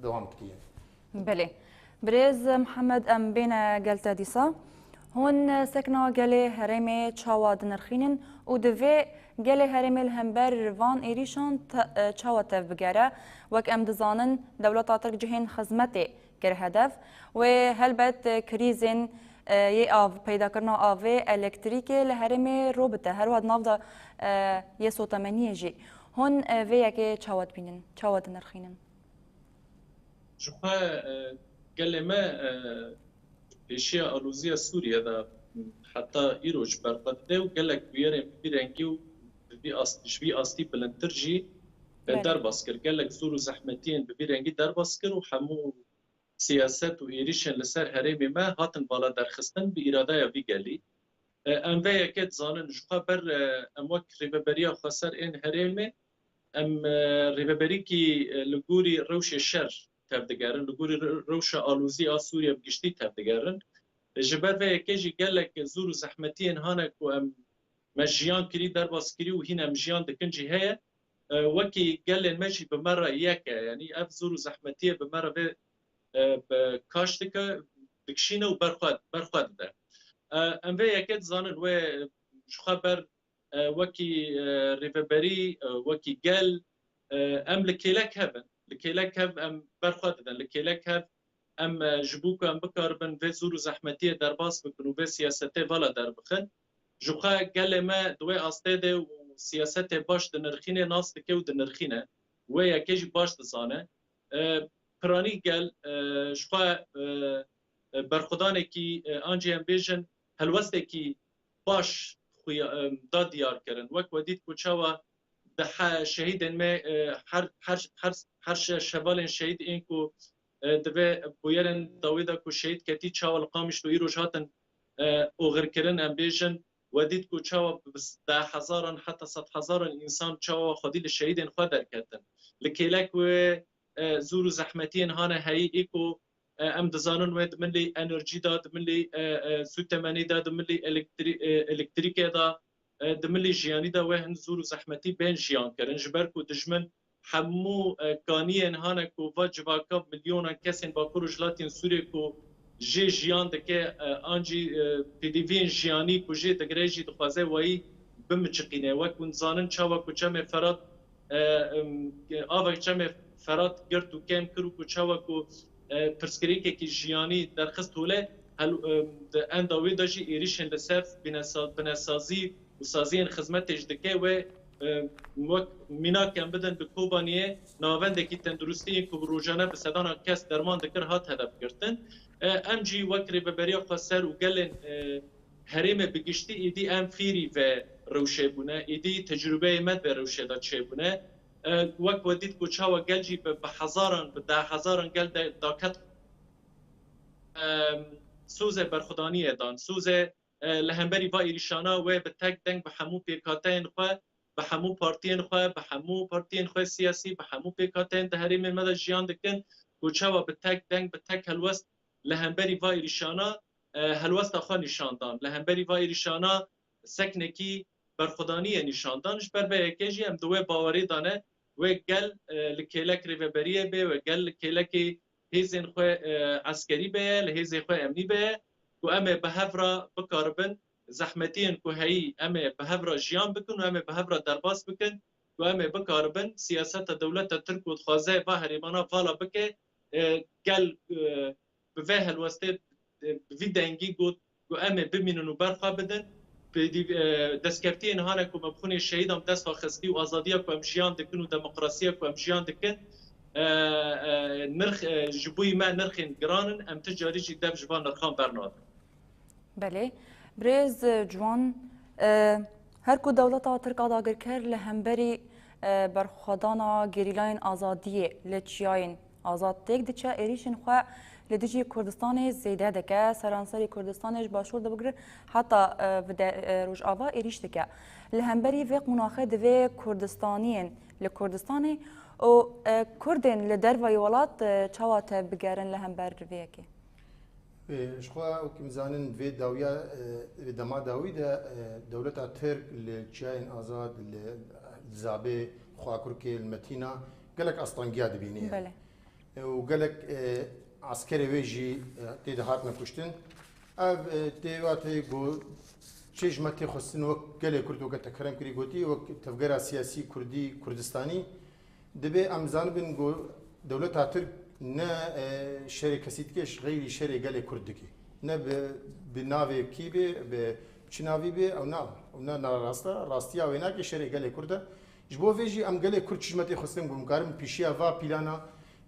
dewam dike. Belê. Birêz Mihemed, em bêne gel te dîsa. Hûn sekna gelê herêmê çawa dinirxînin û di vê Gelê herêmê li hember van êrîşan te- e, çawa tevbigere? Wek em dizanin, dewleta Tirk cihên xizmetê kir hedef. Wê helbet, e, krîzên, e, yê av, peydakirina avê, elektrîkê li herêmê ro bite. Her wiha di nav de, e, yê sotemeniyê jî. Hûn, e, vê yekê çawa dibînin, çawa dinirxînin? Ji xwe, e, gelê me, e, pêşiya aloziya Sûriye de heta îro ji ber xwe dide û gelek bûyerên bi vî rengî û bi vî ast-, ji vî astî bilindtir jî, e, Belê. derbas kir. Gelek zor û zehmetiyên bi vî rengî derbas kir û hemû siyaset û êrîşên li ser herêmê me hatin vala derxistin bi îradeya vî gelî. E, em vê yekê dizanin, ji xwe ber, e, em wek Rêveberiya Xweser ên herêmê, em, e, rêveberîkî, e, li gorî rewşê şer tevdigerin, li gorî re-, rewşa alozî a Sûriye bi giştî tevdigerin. E, ji ber vê yekê jî gelek zor û zehmetiyên hane ku em, me jiyan kirî, derbas kirî û hîn em jiyan dikin jî heye. E, wekî gelên me jî bi me re yek e. Yanî ev zor û zehmetiyê bi me re vê, e, bi kaş dike, dikişîne û berxwe, berxwe dide. E, em vê yekê dizanin, wê ji xwe ber, e, wekî, e, rêveberî, e, wekî gel, e, em li kêlek hev in. Li kêlek hev em berxwe didin. Li kêlek hev em, e, ji bo ku em bikaribin vê zor û zehmetiyê derbas bikin û vê siyasetê vala derbixin, ji xwe gelê me di wê astê de û siyasetê baş dinirxîne, nas dike û dinirxîne. Wê yekê jî baş dizane. E, piranî gel, e, ji xwe, e, e, berxwedanekî, e, an jî em bêjin helwestekî baş xuya, e, da diyar kirin. Wek we dît ku çawa di he-, şehîdên me, e, her, her, her, her şe-, şevalên şehîd ên ku, e, di vê bûyerên dawî de ku şehîd ketî çawa li Qamişlo îroj hatin, e, oxirkirin, em bêjin, we dît ku çawa bi s-, deh hezaran heta sed hezaran însan çawa xwedî li şehîdên xwe derketin. Li kêlek wê, e, zor û zehmetiyên hane heyî ê ku, e, em dizanin wê di milê enerjî de, di milê, e, e, sûtemenî de, di milê elektrî-, e, elektrîkê de, e, di milê jiyanî de wê hin zor û zehmetî bên jiyan kirin. Ji ber ku dijmin hemû, e, kaniyên hane ku va civaka milyonan kesên Bakur û Jilatên Sûriyê ku jê jiyan dike, e, an jî, e, pêdiviyên jiyanî ku jê digire jî dixwaze wayî bimiçiqîne. Wek hûn dizanin çawa ku çemê Ferat, e, em, avek çemê Ferat girt û kêm kir û ku çawa ku, e, pirsgirêkekî jiyanî derxist hole, hel-, e, di enda wê de jî êrîşên li ser binesa-, binesazî û saziyên xizmetê ji dike wê, e, wek mînak em bidin bi Kobaniyê navendekî tenduristiyê ku bi rojane bi sedanan kes derman dikir hat hedef girtin. E, em jî wek Rêveberiya Xweser û gelên, e, herêmê bi giştî êdî em fêrî vê rewşê bûne, êdî tecrûbeyê me di vê rewşê de çêbûne. E, wek we dît ku çawa gel jî bi, bi hezaran, bi deh hezaran gel de, daket, e, sozê berxwedaniyê dan, sozê, e, li hemberî va êrîşana wê bi tek deng bi hemû pêkhateyên xwe, bi hemû partiyên xwe, bi hemû partiyên xwe siyasî, bi hemû pêkhateyên di herêmên me de jiyan dikin, ku çawa bi tek deng, bi tek helwest li hemberî va êrîşana, e, helwesta xwe nîşan dan. Li hemberî va êrîşana seknekî berxwedaniyê nîşan dan. Ji ber vê yekê jî em di wê bawerê de ne, wê gel, e, li kêlek rêveberiyê bê, wê gel li kêlekê hêzên xwe, e, eskerî bê, li hêzê xwe emnî bê, ku em ê bi hev re bikaribin zehmetiyên ku heyî em ê bi hev re jiyan bikin û em ê bi hev re derbas bikin, ku em ê bikaribin siyaseta dewleta Tirk ku dixwaze va herêmana vala bike, e, gel, e, bi vê helwestê, e, bi vî dengî got ku em ê bimînin û berxwe bidin. Pêdî, e, destkeftiyên hane ku me bi xwînê şehîdan bi dest xwe xistî û azadiya ku em jiyan dikin û demokrasiya ku em jiyan dikin, e, e, nirx, e, ji bo me nirxên giran in, em ti carî jî dev ji van nirxan bernadin. Belê. Birêz Ciwan, e, her ku dewleta Tirk a dagirker li hemberî, e, berxwedana gerîlayên azadiyê li çiyayên azad têk diçe, êrîşên xwe li dijî Kurdistanê zêde dike, seranserî Kurdistanê ji başûr de bigire heta, e, vide, e, rojava êrîş dike. Li hemberî vê qonaxê divê Kurdistaniyên li Kurdistanê û, e, Kurdên li dervayî welat, e, çawa tevbigerin li hember vê yekê? Ê, ji xwe wekî em zanin vê dawiya, e, vê dema dawî de, e, dewleta Tirk li çiyayên azad, li Zabê, Xakurkê, li Metîna gelek astangiya dibîne. Belê. E, û gelek, e, eskerê wê jî, e, tê de hatine kuştin. Ev, e, tê wate ku Çi ji me tê xwestin wek gelê Kurd, weke te kerem kirî gotî, wek tevgera siyasî Kurdî, Kurdistanî, dibê em zanibin ku dewleta Tirk ne, e, şerê kesî dike, ji xeyrî şerê gelê Kurd dike. Ne bi, bi navê kî bê, bi çi navî bê, ew na, ew ne narast e, rastiya wê nake, şerê gelê Kurd e. Ji bo vê jî em gelê Kurd çi ji me tê xwestin ku em karin pêşiya va plana,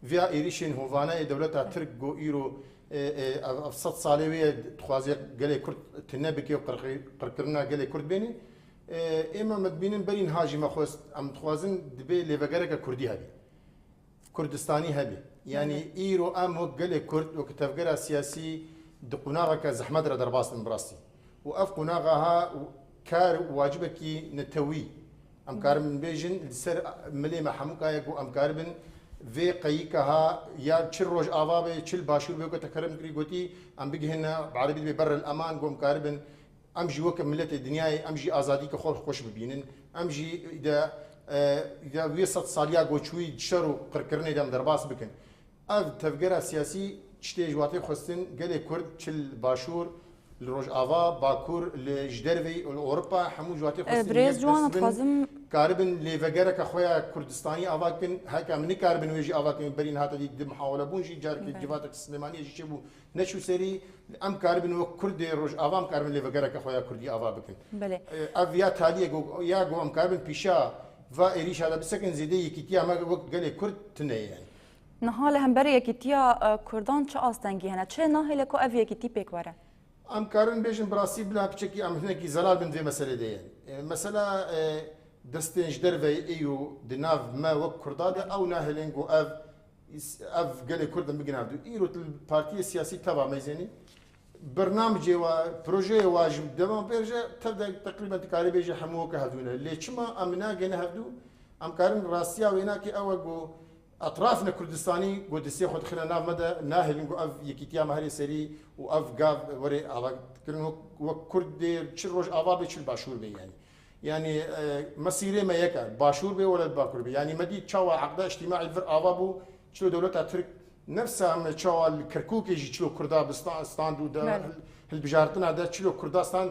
vêya êrîşên hovane yê dewleta Tirk ku îro, e, e, ev, ev sed salê wê ye, dixwaze gelê Kurd tune bike û qirqi-, qirkirina gelê Kurd bêne. E, ê me, me dibînin berî niha jî me xwest, em dixwazin dibê lêvegereke Kurdî hebî. Kurdistanî hebî. Yanî Belê. Îro em wek gelê Kurd, wek tevgera siyasî di qonaxeke zehmet re derbas bin bi rastî. Û ev qonaxa ha kar û wacibekî netewî. Em Belê. karin bêjin li ser milê me hemûka ye ku em karibin vê qeyîka ha ya çi Rojava be, çi li Başûr be, weke te kerem kirî gotî, em bigihine, bi erebî dibê berrel eman, ku em karibin Em jî weke miletê dinyayê, em jî azadîke xwe xweş bibînin. Em jî de, e, de wê sed saliya goçûyî şer û qirkirinê de em derbas bikin. Ev tevgera siyasî çi tê ji watê xwestin, gelê Kurd, çi li Başûr, li Rojava, Bakur, li ji derveyî, li Ewropa, hemû ji watê E, xwestin birêz yek Ciwan, dest bin, dixwazim karibin lêvegereke xwe ya Kurdistanî ava bikin. Heke em nikaribin wê jî ava bikin, berî niha te dît di muhawele bûn jî, carekê Belê. civatek Silêmaniyê jî çêbû, neçû serî, em karibin wek Kurdê Rojava, em karibin lêvegereke xwe ya Kurdî ava bikin. Belê. E, ev ya taliyê ku, ya ku em karibin pîşa va êrîşa de bisekin, zêde yekîtiya me wek gelê Kurd tune ye yani. Niha li hemberî yekîtiya, e, Kurdan çi astengî hene? Çi nahêle ku ev yekîtî pêk were? Em karin bêjin bi rastî bila piçekî em hinekî zelal bin vê meselê de ye. E, mesela, e, destên ji derve ê û di nav me wek Kurda de ew nahêlin ku ev Îs-, ev gelê Kurd em bigin hevdû. Îro tu li partiyê siyasî teva meyzênî. Bernamecê wa, projeyê wa ji dema pêr je tev de teqrîben tu karî bêjî hemû weke hevdû ne. Lê çima em nagêne hevdû? Em karin rastiya wê nake ew e ku etrafne Kurdistanî ku destê xwe dixine nav me de nahêlin ku ev yekîtiya me herê serî û ev gav were avakirin wek, wek Kurd dê çi Rojava bê çi li Başûr bê yani. Yani, e, mesîrê me yek e. Başûr bê were Bakur bê. Yani me dît çawa eqda îctimaî li vir ava bû, çilo dewleta Tirk, nefsa me çawa li Kirkûkê jî çilo Kurda bi sta-, stand û de Belê. hil-, hilbijartina de çilo Kurda stand.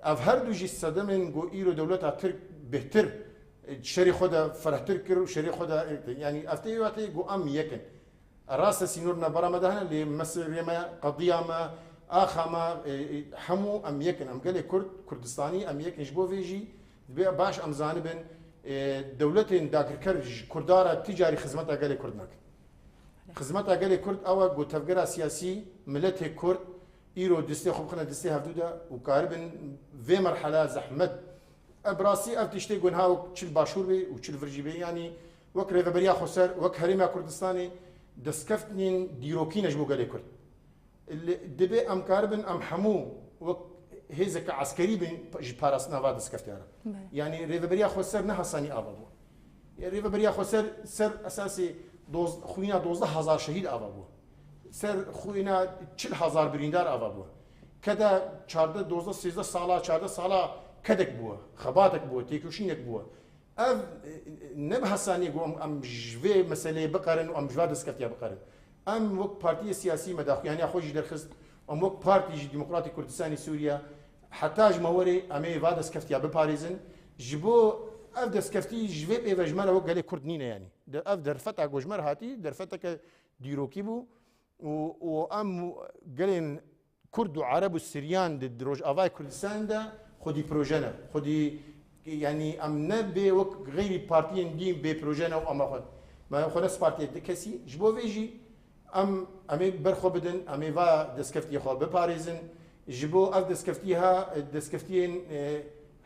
Ev her du jî sedemên ku îro dewleta Tirk bêhtir, e, şerê xwe de ferehtir kir û şerê xwe de, e, yani ev tê wate ku em yek in. Rast e sînor navbera me de hene, lê mesirê me, qediya me, axa me, e, e, hemû em yek in. Em gelê Kurd, Kurdistanî, em yek in. Ji bo vê jî dibe baş em zanibin, e, dewletên dagirker ji Kurda re ti carî xizmeta gelê Kurd nakin. Xizmeta gelê Kurd ew e ku tevgera siyasî, miletê Kurd îro distê xwe bixine distê hevdû de û karibin vê merhela zehmet Ev bi rastî ev tiştê ku niha wek çi li Başûr bê û çi li vir jî bê, yanî wek Rêveberiya Xweser, wek Herêma Kurdistanê destkeftên dîrokî ne ji bo gelê Kurd. Li, dibê em karibin em hemû wek hêzeke eskerî bin ji parastina va destkeftiya re. Belê. Yanî Rêveberiya Xweser ne hesanî ava bû. Rêveberiya Xweser ser esasê doz-, xwîna dozdeh hezar şehîd ava bû. Ser xwîna çil hezar birîndar ava bû. Keda çardeh, dozdeh, sêzdeh sala, çardeh sala kedek bû, xebatek bû, têkoşînek bû. Ev, e, ne bi hesanî ku em, em ji vê meseleyê biqerin û em ji va destkeftiya biqerin. Em wek partiyê siyasî me daxuyaniya xwe jî derxist, em wek Partî jî Demokratîk Kurdistanê Sûriye heta ji me werê em ê va destkeftiya biparêzin. Ji bo ev destkeftî ji vê pê ve ji me re wek gelê Kurd nîne yanî. De, ev derfeta ku ji me re hatî, derfeteke dîrokî bû û, û em gelên Kurd û Ereb û Siryan di, di Rojavayê Kurdistanê de xwedî proje ne. Xwedî, yanî em ne bê wek xeyrî partiyên dîn bê proje ne û ama xwe. Me xwe ne spartiye di kesî. Ji bo vê jî em, em ê ber xwe bidin, em ê va destkeftiyê xwe biparêzin. Ji bo ev destkeftiyê ha, destkeftiyên, e,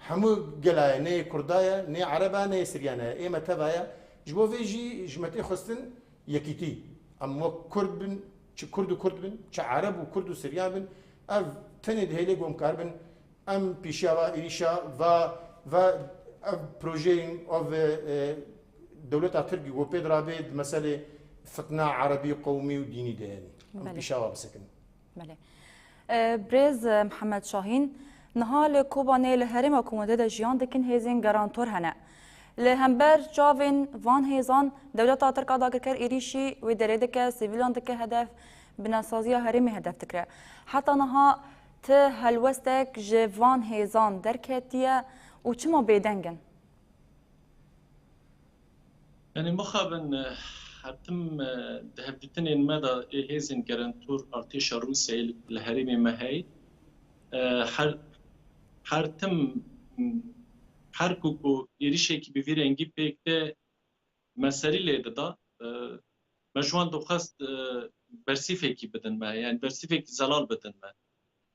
hemû gela ye, ne yê Kurda ye, ne yê Ereba, ne yê Siryan e. Ê me teva ye. Ji bo vê jî ji me tê xwestin yekîtî. Em wek Kurd bin, çi Kurd û Kurd bin, çi Ereb û Kurd û Siryan bin, ev tenê dihêlê ku em karibin, em pêşiya va êrîşa va, va ev projeyên, ev, e, dewleta Tirkî ku pê dirabê di meselê fitna erebî, qewmî û dînî de yanî. Em Belê. pêşiya va bisekin. Belê. E, Birêz, e, Mihemed Şahîn, niha li Kobanê li herêma Komedê de jiyan dikin hêzên garantor hene. Li hember çavên van hêzan dewleta Tirk a dagirker êrîşî wê derê dike, sivîlan dike hedef, binesaziya herêmê hedef dikire. Heta niha Ti helwestek ji van hêzan derketiye û çima bêdeng in? Yanî mixabin, eh, her tim, eh, di hevdîtinên me de ê hêzên gerentûr artêşa Rûsyayê li, li herêmê me heye. Eh, her, her tim, mm, her ku, ku êrişekî bi vî rengî pêk tê, me serî lê dida. Eh, me ji wan dixwest, eh, bersîfekî bidin me, yanî bersîfekî zelal bidin me.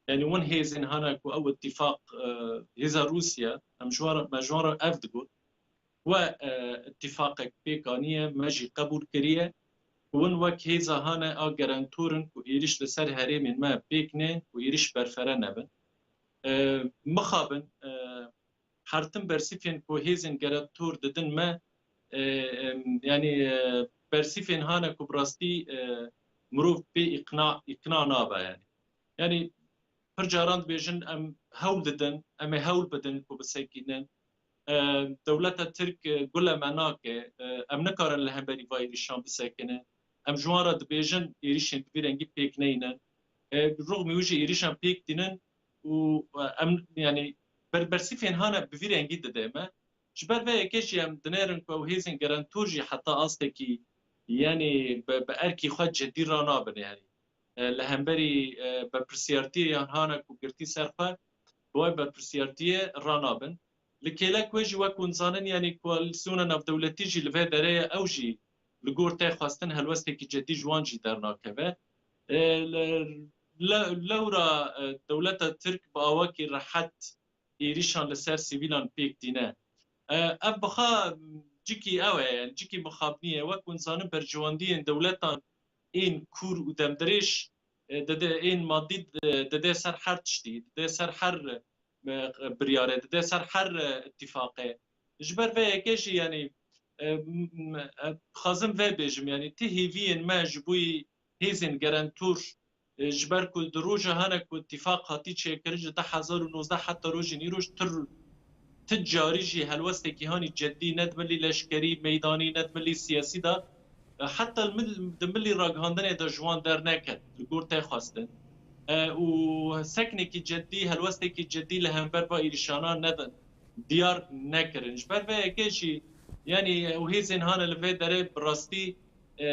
Yanî win hêzên hane ku ew îtîfaq, eh, hêza Rûsya, em ji wan re, me ji wan re ev digot. We, eh, îtîfaqek pêk aniye, me jî qebûl kiriye ku win wek hêza hane a gerentûr in ku êrîş li ser herêmên me pêk nên û êrîş berfere nebin. Eh, mixabin, eh, her tim bersîfên ku hêzên gerentûr didin me, e, em, yanî, e, bersîfên hane ku bi rastî, e, mirov pê îqna, îqna nabe yanî. Yanî pir caran dibêjin em hewl didin, em ê hewl bidin ku bisekînin. E, dewleta Tirk, e, gule me nake, e, em nikarin li hemberî va êrîşan bisekinin. Em ji wan re dibêjin êrîşên bi vî rengî pêk neynin. E, rûxmî wî jî êrîşan pêk tînin û, e, em, yanî ber-, bersîfên hane bi vî rengî dide me. Ji ber vê yekê jî em dinêrin ku ew hêzên gerentûr jî heta astekî, yanî bi, bi erkî xwe cedî ranabin, yanî, e, li hemberî, e, berpirsiyartiyan hane ku girtî ser xwe, bi wê berpirsiyartiyê ranabin. Li kêlek wê jî wek hûn zanin, yanî koalîsyona navdewletî jî li vê derê ye, ew jî li gor tê xwestin helwestekî cedî ji wan jî dernakeve. E, le-, le-, lewra, e, dewleta Tirk bi awakî rehet êrîşan li ser sivîlan pêk tîne. E, ev bixa cikî ew e, yani cikî mixabinî ye. Wek hûn zanin berjewendiyên dewletan ên kûr û demdirêj, e, dide, ên madî, e, dide ser her tiştî, dide ser her, e, biryarê, dide ser her, e, îtîfaqê. Ji ber vê yekê jî, yanî, e, m-, m-, e, dixwazim vê bêjim, yanî ti hêviyên me ji bo hêzên gerentûr, e, ji ber ku di roja hene ku îtîfaq hatî çêkirin, ji du hezar û nozdeh heta rojên îro, ti, ti carî jî helwestekî hanî cedî, ne di milî leşkerî, meydanî, ne di milî siyasî de, e, heta li mil-, di milî ragihandinê de ji wan derneket, li gor tê xwestin. E, û seknekî cedî, helwestekî cedî li hember va êrîşana nedin, diyar nekirin. Ji ber vê yekê jî, yanî, ew hêzên hane li vê derê bi rastî, e,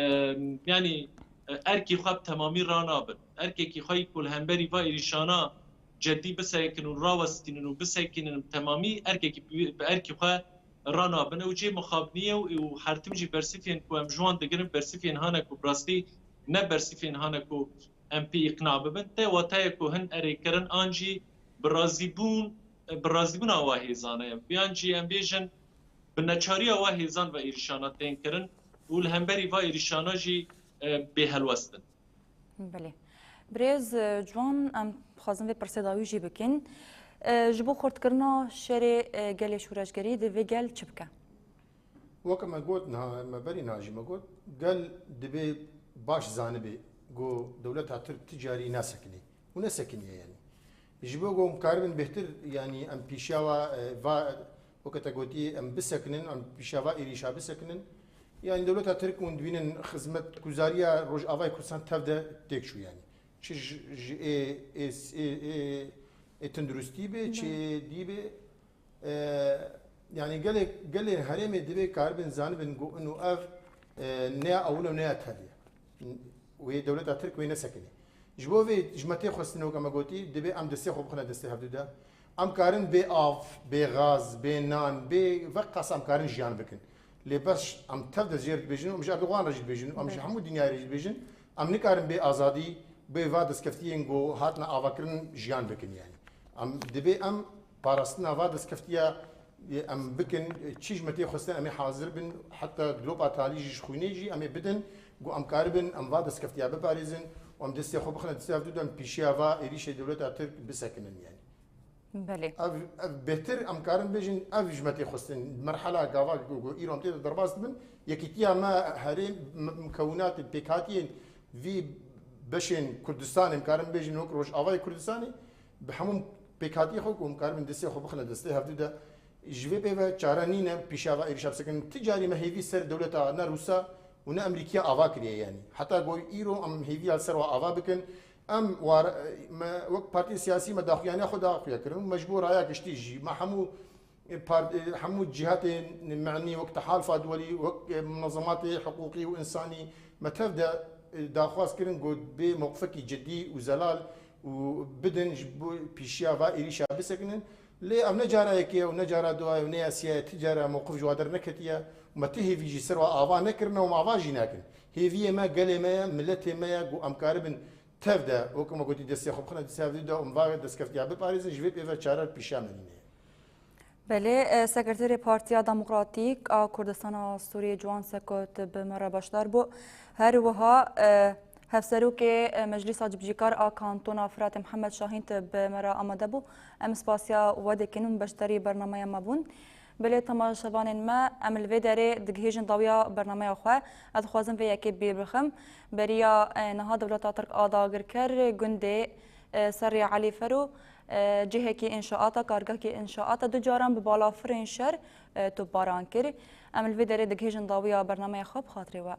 yanî, e, erkî xwe bi temamî ranabin. Erkekî xwe yî ku li hemberî va êrîşana cedî bisekin û rawestînin û bisekînin bi temamî, erkekî bi, bi erkî xwe ranabin. Ew cihê mixabinî ye û, û her tim jî bersîfên ku em ji wan digirin, bersîfên hane ku bi rastî ne bersîfên hane ku em pê îqna bibin. Tê wateyê ku hin erê kirin an jî bi razîbûn, bi razîbûna wa hêzan e. Yan jî em bêjin bi neçariya wa hêzan ve êrîşana tên kirin û li hemberî va êrîşana jî, e, bêhelwest in. Belê. Birêz, e, Ciwan, em dixwazin vê pirsê dawî jî bikin. E, ji bo xurtkirina şerê, e, gelê şoreşgerî divê gel çi bike? Weke me got niha, me berî niha jî me got, gel dibê baş zanibê ku dewleta Tirk ti carî nesekinê û nesekiniye yanî. Ji bo ku em karibin bêhtir, yanî em pîşiya wa, e, va, weke te gotî, em bisekinin, em pîşiya va êrîşa bisekinin. Yanî dewleta Tirk hûn dibînin xizmetguzariya Rojavayê Kurdistan tev de têk çû yanî. Çi ji, ji ê, ê, ê, ê, ê tunduristî be, çi ê dî be. E, yanî gelê, gelê herêmê divê karibin zanibin ku inu ev, e, neya ewil û neya tevî ye. Wê dewleta Tirk wê nesekinê. Ji bo vê ji me tê xwestin weke me gotî, divê em destê xwe bixine destê hevdu de. Em karin bê av, bê gaz, bê nan, bê veqas em karin jiyan bikin. Lê bes em tev de jêr dibêjin û em ji Erdogan re jî dibêjin û em ji hemû dinyayê re jî dibêjin, em nikarin bê azadî, bê va destkeftiyên ku hatine avakirin jiyan bikin yanî. Em dibê em parastina va destkeftiya, e, em bikin, e, çi ji me tê xwestin em ê hazir bin, heta dilopa talî jî ji xwînê jî em ê bidin, ku em karibin em va destkeftiya biparêzin û em destê xwe bixine destê hevdû de em pîşiya va êrîşê dewleta Tirk bisekinin yanî. Belê. Ev, ev bêhtir em karin bêjin, ev ji me tê xwestin. Merhela gava ku, ku îro em tê de derbas dibin, yekîtiya me herêm, m-, mukewinatê pêkhatiyên vî beşên Kurdistanê, em karin bêjin wek Rojavayê Kurdistanê, bi hemû pêkhatiyê xwe ku em karibin destê xwe bixine destê hevdû de, ji vê pê ve çare nîne pîşa va êrîşa bisekin. Ti carî me hêvî ser dewleta ne Rûsa û ne Emerîkiya ava kiriye yanî. Heta ku îro em hêviya li ser wa ava bikin, Em war, me wek partiyê siyasî me daxuyaniya xwe daxuya kirin û me ji bo raya giştî jî me hemû part-, hemû cîhatên me'nî wek Tehalfa Duwelî, wek munezematê hiqûqî û însanî me tev de daxwaz kirin ku bê mewqifekî cidî û zelal û bidin ji bo pîşiya va êrîşa bisekinin. Lê ev ne cara yekê ye û ne cara duwa ye û ne ya siya ye, ti cara mewqif ji wa derneketiye û me ti hêvî jî ser wa ava nekirine û me ava jî nakin. Hêviyê me gelê me ye, miletê me ye ku em karibin tev de, wek me gotî, destê xwe bixine destê hevdû de û em va destkeftiya biparêzin, ji vê pê ve çare pîşa me nîne. Belê, e, Sekreterê Partiya Demokratîk a Kurdistana Sûriyê Ciwan Sekot bi me re beşdar bû. Her wiha, e, Hevserokê, e, Meclîsa Cibcîkar a Kantona Firatê Mihemed Şahîn tê bi me re amade bû. Em spasiya we dikin û beşdarî bernameya me bûn. Belê temaşevanên me, em li vê derê digihêjin dawiya bernameya xwe. Ez dixwazim vê yekê bîr bixim. Beriya, e, niha dewleta Tirk a dagirker gundê, e, Serrê Elî Fero, e, cihekî înşaata, kargehkî înşaata du caran bi balafirên şer, e, topbaran kir. Em li vê derê digihêjin dawiya bernameya xwe bi xatirê we.